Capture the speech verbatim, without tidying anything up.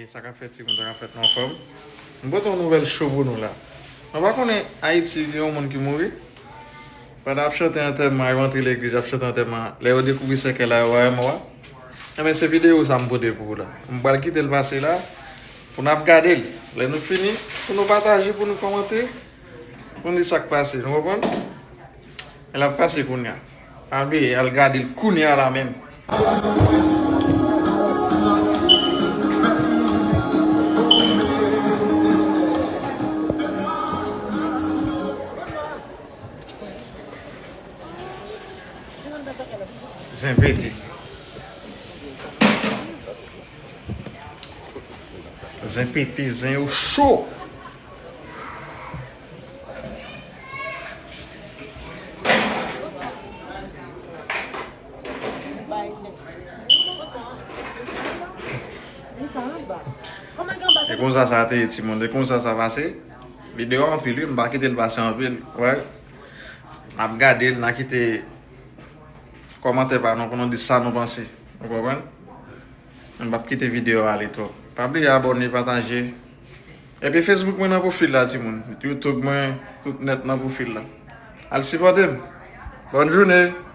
Sa k ap fèt, timoun, sa k ap fèt, nou anfòm? M pote yon nouvèl cho pou nou la. Nou pa konnen Ayiti gen yon moun ki mouri? Pandan ap chante antèman, yo antre legliz, ap chante antèman, lè yo dekouvri sèkèy la, yo wè mò a. Enben, se videyo sa m pote pou ou la. M pral kite l pase la, pou n ap gade l. Lè nou fini, pou nou pataje, pou nou kòmante, pou n di sa k pase. Nou konprann? L ap pase kounye a. Pa bliye, al gade l kounye a la menm. Zen pete. Zen pete, zen yo cho. E konsa sa te ye, timoun. E konsa sa pase. Videyo a anpil, wi. M pa kite l pase anpil. Wè. N ap gade l, n a kite kòmantè pa nou pou nou di sa nou panse. Ou konprann? M p ap kite videyo a ale twòp. Pa bliye abòne, pataje. Epi Facebook mwen nan pwofil la, timoun. YouTube mwen, tout nèt nan pwofil la. Al sipòte m. Bòn jounen!